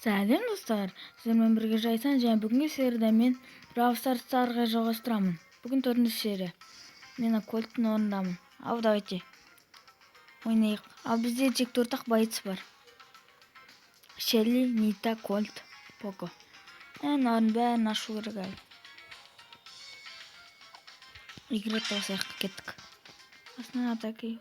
Сәлем, достар! Сіздермен бірге Жайсан, және бүгінгі серияда мен Brawl Stars'ты жалғастырамын. Бүгін төртінші серия. Мен Кольттың орнындамын. Ал давайте ойнайық. Ал бізде тек төрт ақ боец бар. Шелли, Нита, Кольт, Поко. Мыналардың бәрін ашу керек әлі. Игра тауысайық, кеттік. Основная атака.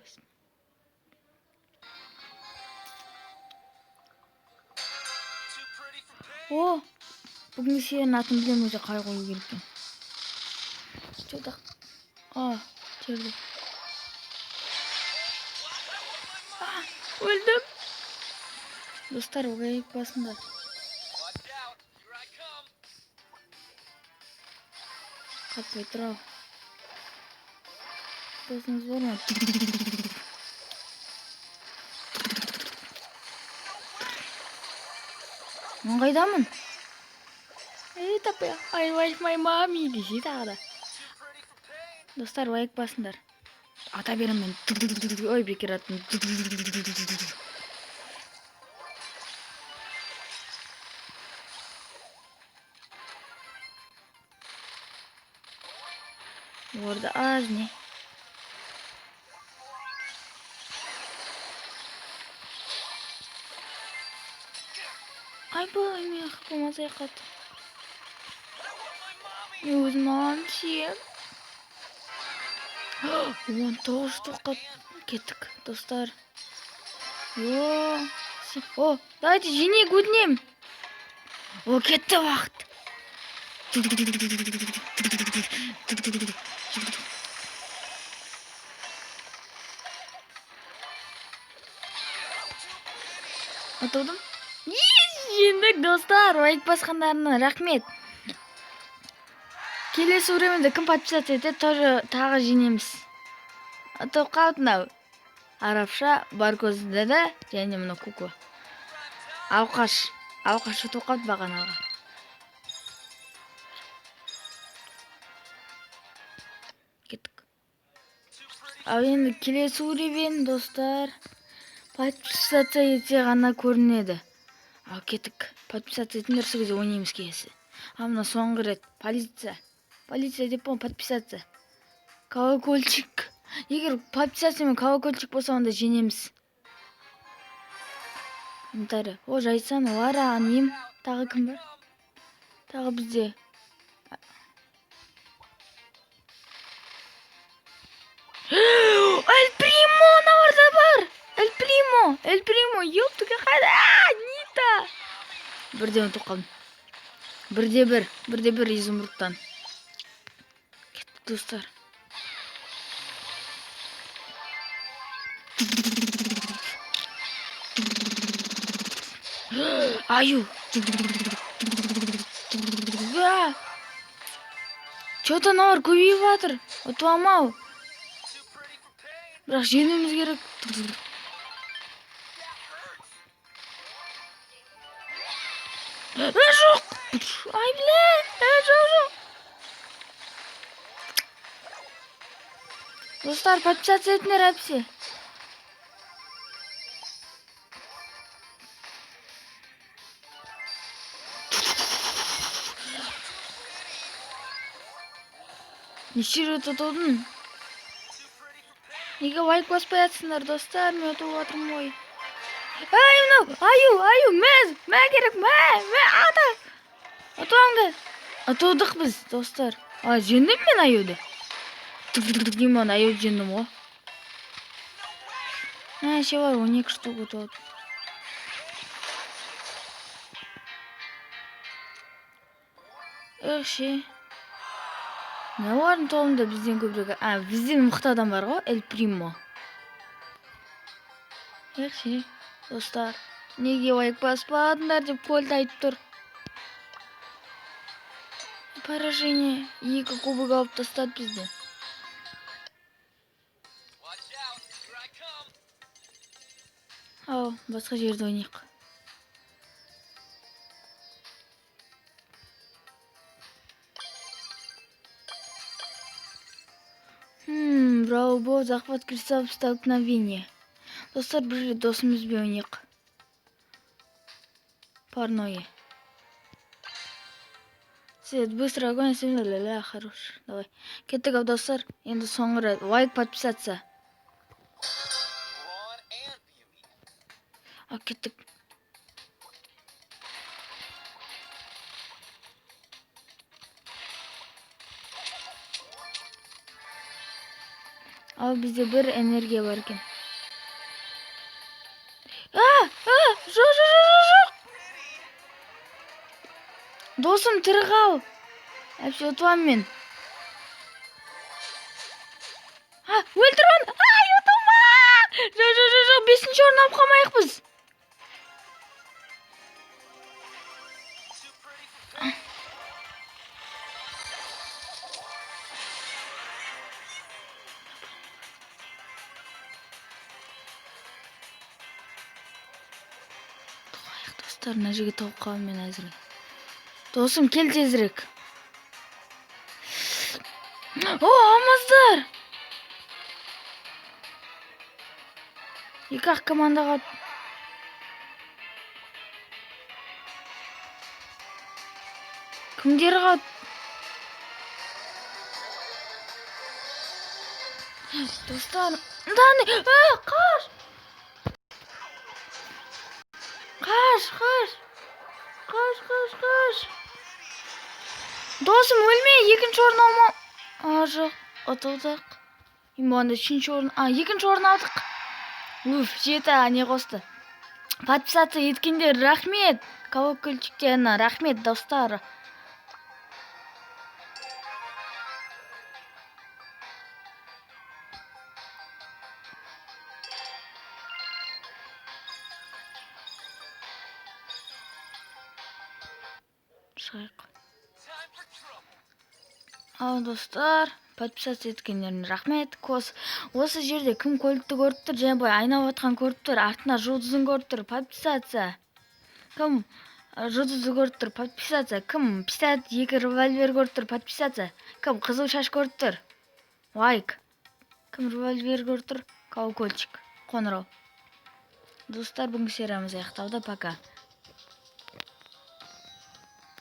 О, бүгінгі серияның атын білемін уже, қалай қою керек екенін. Че-то. А, терді. А, өлдім. Достар, лайк басыңдар. Қатпай тұр ау. Досыңыз бар ма? Мен қайдамын? Ей, таппай. I like my mommy десе тағы да. Достар, лайк басыңдар. Ата беремін мен. Ой, бекер аттым. Орда аз не? Айбай, мен хпм азая қалды. Мен өзім аламын ше. 19 штукқа кеттік, достар. О, о, давайте жеңейік, өтінемін. О, кетті уақыт. Ұтылдым. Жеңдік, достар. Лайк басқандарына рахмет. Келесі уровеньде кім подписаться етеді, тоже тағы жеңеміз. Ұтып қалды мынау. Арабша, Баркоз да және мынау кукла. Алқаш. Алқаш ұтып қалды бағанағы. Кеттік. Ал енді келесі уровень, достар. Подписаться етсе ғана көрінеді. Ал кеттік. Подписаться етіңдер, сол кезде ойнаймыз келесі. Ал мына соңғы рет. Полиция. Полиция деп болған, подписаться. Колокольчик. Егер подписаться мен колокольчик болса, онда жеңеміз. Комментарий. О, Жайсан, Лара, Аним. Тағы кім бар? Тағы бізде. Эль Примо мыналарда бар. Эль Примо, Эль Примо, ёптуга қайда? Нита. Бірден ұтып қалдым. Бірде бір, бірде бір изумрудтан. Кеттік, достар. Аю. Че-то мыналар көбейіп жатыр. Ұтып алмау. Бірақ жеңуіміз керек. Жоқ. Ай, бля. Жоқ, жоқ. Достар, подписаться етіңдер әпсе. Неше рет ұтылдың? Неге лайк баспай жатсыңдар, достар? Мен ұтылып жатырмын ғой. Ай, мынау, аю, аю, мә, мә керек, мә, мә, ата. Ұтыламын да. Ұтылдық біз, достар. А, жеңдім мен аюды. Деймін, аюды жеңдім ғой. Мә, ше бар, 12 штук ұтылды. Эх, ше. Мыналардың тобында бізден көбірек, а, бізден мықты адам бар ғой, Эль Примо. Эх, ше, достар, неге лайк баспадыңдар деп Кольт айтып тұр. Поражение. Екі кубок алып тастады бізден. Ал, басқа жерде ойнайық. Браво, захват кристаллов, столкновение. Достар, бір рет досымызбен ойнайық. Парное. Свет, быстро огонь, ля-ля, хорош. Давай. Кеттік, ал, достар. Енді соңғы рет. Лайк, подписаться. Brawn and beauty. Ал, кеттік. Ал, бізде бір энергия бар екен. А, а, жоқ, жоқ, жоқ, жоқ, жоқ. Досым, тірі қал. Әпше, ұтыламын мен. А, өлтір оны. Ай, ұтылма. Жоқ, жоқ, жоқ, жоқ, бесінші орын алып қалмайық біз. Too pretty for pain. Тұғайық, достар, мына жерге тауып қаламын мен әзірге. Досым, кел тезірек. О, алмаздар! Екі ақ командаға. Кімдер қалды? Достар, мынаны, а, қаш! Қаш, қаш! Қаш, қаш, қаш! Досым, өлме, екінші орын алма. А, жоқ, ұтылдық. Енді онда үшінші орын, а, екінші орын алдық. Уф, жеті, не қосты. Подписаться еткендер рахмет. Колокольчиктеріне рахмет, достар. Шығайық. Time for trouble. Ал, достар, подписаться еткендеріне рахмет. Кос, осы жерде кім көлікті көріп тұр, және былай айналып жатқан көріп тұр, артына жұлдызын көріп тұр, подписаться. Кім жұлдызды көріп тұр, подписаться. Кім 52 револьвер көріп тұр, подписаться. Кім қызыл шаш көріп тұр, лайк. Кім револьвер көріп тұр, колокольчик, қоңырау. Достар, бүгінгі сериямыз аяқталды. Пока.